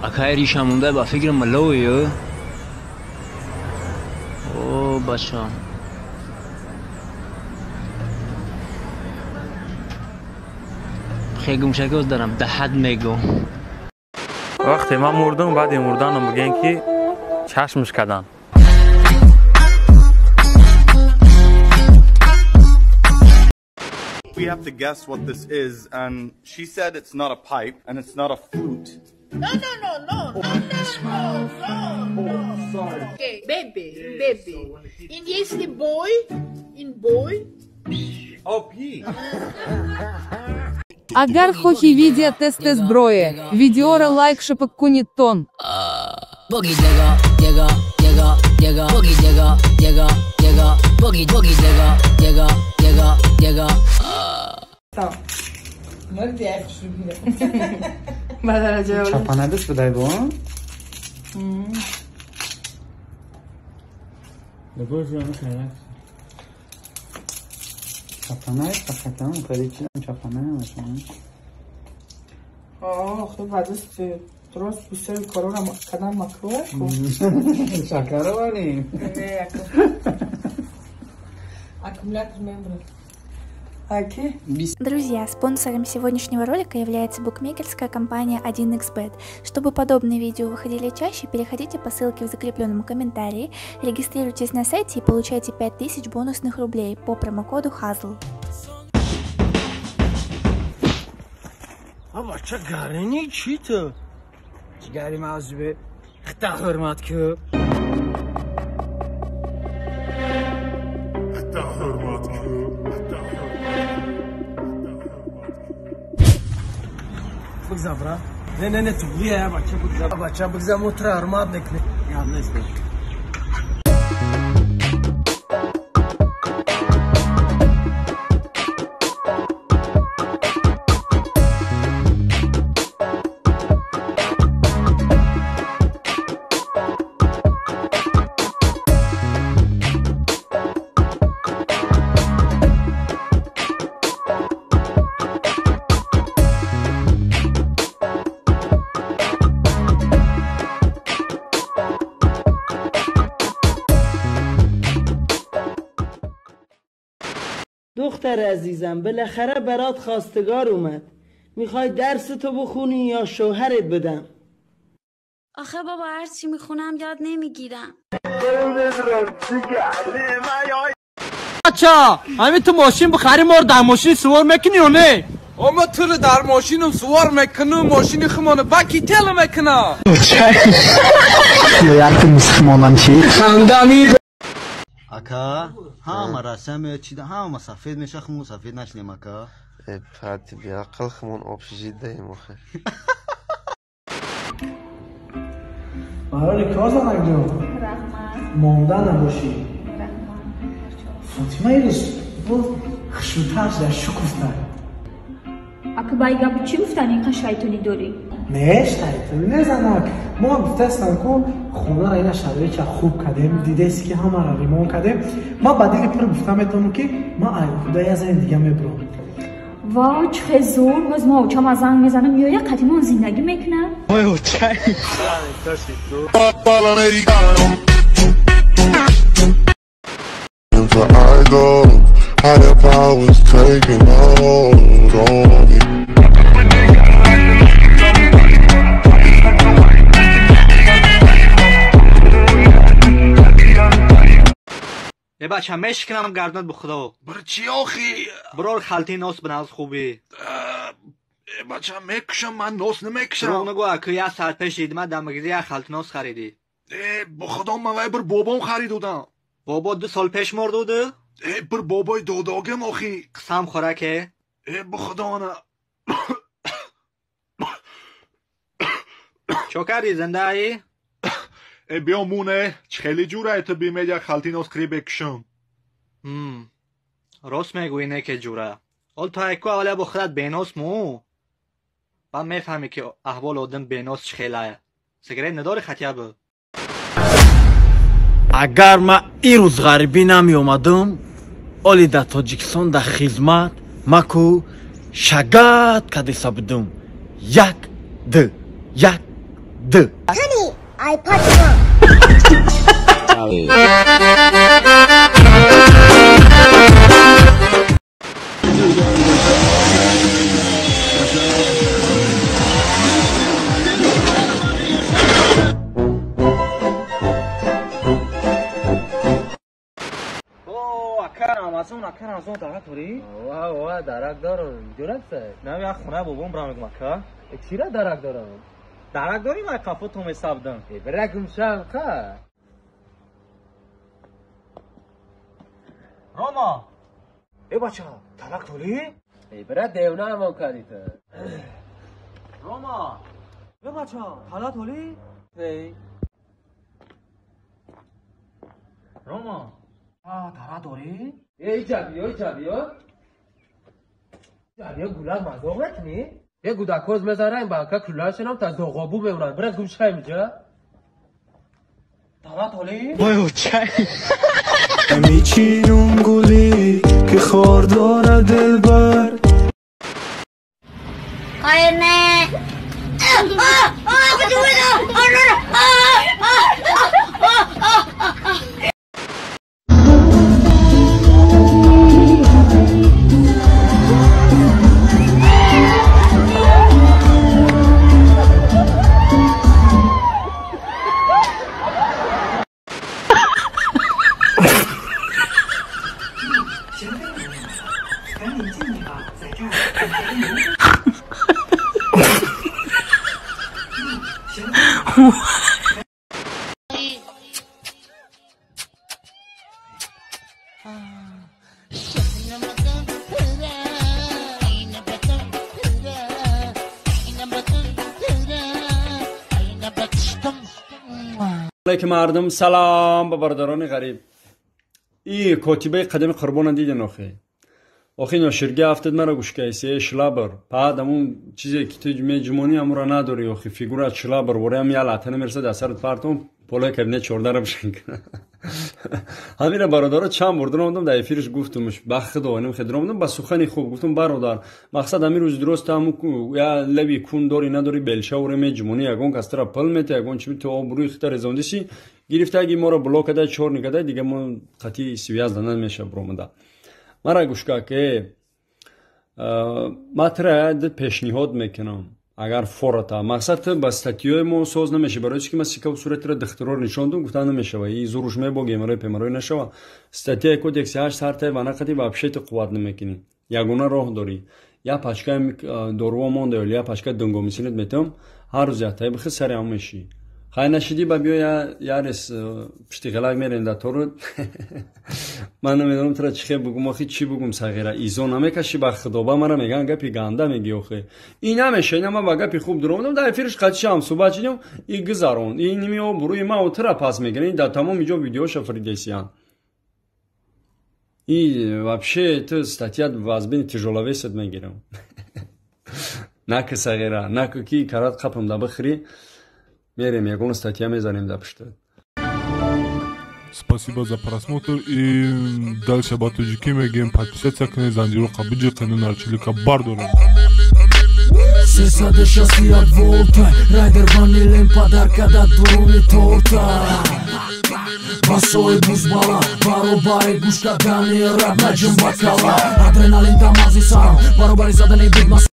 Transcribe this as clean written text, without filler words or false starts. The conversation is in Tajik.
Акай риша монда ба фикри малою. О, бача. Хеле гумшакоз дарам, даҳад мегӯ. Вақте ман мурдам, баъди мурданам бигӯен ки чашмш кадан. We have to guess what this is, and she said it's not a pipe and it's not a flute. No, no, no, no, no, no, no, no. Sorry. Okay, baby, baby. In если boy, in boy. Oh, P. Агар хохи видео тест зброи. Видеора лайк шапок кунит тон. Чапанадис будай бо? Чапанай фақатам хеле чизам чапанай ҳамашон. Ох, баъдас дуруст бисёри корора кадан макруҳ ку. Шакаро вале. Не, аккумулятор мембрад. Друзья, спонсором сегодняшнего ролика является букмекерская компания 1xBet. Чтобы подобные видео выходили чаще, переходите по ссылке в закрепленном комментарии, регистрируйтесь на сайте и получайте 5000 бонусных рублей по промокоду HAZL. Бигзар, брат. Не, не, не, тугия, бача, бигзар, бача, бигзар, мотра ҳурмат мекунем. Гап нест. دختر عزیزم بالاخره برات خواستگار اومد. میخوای درس تو بخونی یا شوهرت بدم؟ آخه بابا هرچی میخونم یاد نمیگیرم. بچا همین تو ماشین بخری ما رو در ماشین سوار میکنی یا نه؟ اما تو رو در ماشینم سوار میکنم، ماشین خمانه بکی تل میکنم. Ака, ҳама расия мечида, ҳама сафед меша, хумон сафед нашинем, ака. Э, пати беақл, хумон общежит даем охир. Барои кор занак ҷон. Раҳмат. Монда набошӣ. Раҳмат. Фотима ирӯз боз хушрӯтар шуда, шукуфта. Ака ба гапи чӣ гуфтан инқа шайтонӣ дорӣ? Не, шайтонӣ не занак. Мо гуфтастам ку хонаро ина шароитша хуб кардем, дидеси ки ҳамаро ремонт кардем. Ман ба дили пур гуфта метавонам ки ман айхуда я зани дига мебурам. Ва чӣ хел зур, боз мо очама занг мезанам, меоя қатимон зиндагӣ мекунам. Ой, очай. Higher powers taking hold on me. Е бача, мешканам гардонат бо худо. Бр чӣ охи? Брор халти нос биназ хубӣ. Е бача, мекушам, ман нос намекушам. Дурӯғ нагӯ, аку як саат пеш дидима дар магазин як халти нос харидӣ. Е, бо худо ман вай бир бобом харидудам. Бобо 2 сол пеш мурдуду? Е, бир бобои додогим охи. Қисам хӯраке? Е, бо худо ана. Чо кардӣ, зиндаӣ? Е, биё муне, чӣ хеле ҷурае ту бимед як халти нос хӯрӣ бекушам. Рост мегӯӣ, не ке ҷура. Ҳол ту айку аввале бо худат бенос му. Баъд мефаҳмӣ ки аҳволи одам бенос чӣ хелае. Сигарет надорӣ хатя бу? Агар ман ин рӯз ғарибӣ намеомадам, оли дар Тоҷикистон дар хизмат маку шагат кадеса будум. 1 2 1 2. Амазон ака Рамазон дарак дорӣ? Ва дарак дорам. Ҷурат сай. На як хона бобом брам мегум ака. Чира дарак дорам? Дарак дорӣ ман қафо то месабдам. Бира гумшав ха. Рома. Э бача, дарак дорӣ? Бира девна амон кардӣ ту. Рома. Э бача, дарак дорӣ? Эй. Рома. А, дарак дорӣ? Эй, ҷабиё, ҷабиё. Ҷабиё гулак мазоқ мекунӣ? Е гудакоз мезанам банка куллашинам та зоғобу мемонанд. Бира гумшай инҷа. Дарак дорӣ? Вой очай. Мечинум гули ки хор дорад дилбар. Қайне. علیکم مردم، سلام با برادران غریب. ای کاتبه قدیم قربان دیدن آخه. آخه ناشرگه افتاد مرا گوش کیسه شلابر. بعد همون چیزی که تو مجمونی امورا نداری آخه فیگورا شلابر وریم یا لاتنه میرسه در سرت پرتون پولای کابینه 14 رو بشن. همین برادرها چند بار درآمدم در افیرش گفتمش به خدا اینم خیلی درآمدم با سخنی خوب گفتم برادر مقصد همین روز درست همون یا لبی کون داری نداری بلشه و مجمونی یگون کسترا پل میته یگون چی تو آبروی خطر رزوندیسی گرفتگی ما رو بلاک کده چهار نکده دیگه ما قطعی سویاز دادن میشه برآمده. مرا گوش که ما تره پیشنهاد میکنم агар фората мақсад ба статьёи мо соз намеша барои чӣ ки ман сикаву суратро духтурор нишон додам гуфта намешава и зуруш мебо геморрой пеморрой нашава статьяи кодекси 8 сартай ва нақати вообще ту қувват намекунӣ ягона роҳ дорӣ я пачкаи доруво монда ё я пачка дунгомисинат метавам ҳар рӯз яктаи бихи сари ҳам мешӣ хай нашидӣ ба биё ярес пишти ғалак мерем да тору ман намедонам тура чӣ хел бугум охи чӣ бугум сағира изо намекашӣ ба худоба мара меган гапи ганда мегӣ охи и намеша ина ман ба гапи хуб дуромадам дар эфирш қатиши ҳамсӯҳбат шидам и гузарон и ними обрӯи ма отра пас мегиранд дар тамоми ҷо видеоша фридесиян и вообще ту статья вазбини тяжеловесат мегирам наки сағира наки ки карат қапам да бихӯрӣ мерем ягон статья мезанем да пушта. Спасибо за просмотр и дальше ба тоҷикӣ мегӯем подписаться кунед, занҷиро қабиҷиқену нарчилика бардорем. 361 волта райдер ванилен подарка да дуруни торта басои бузбала баробари гӯш кардани раб наҷим бакала адреналин дамази сарам баробари задани бигма.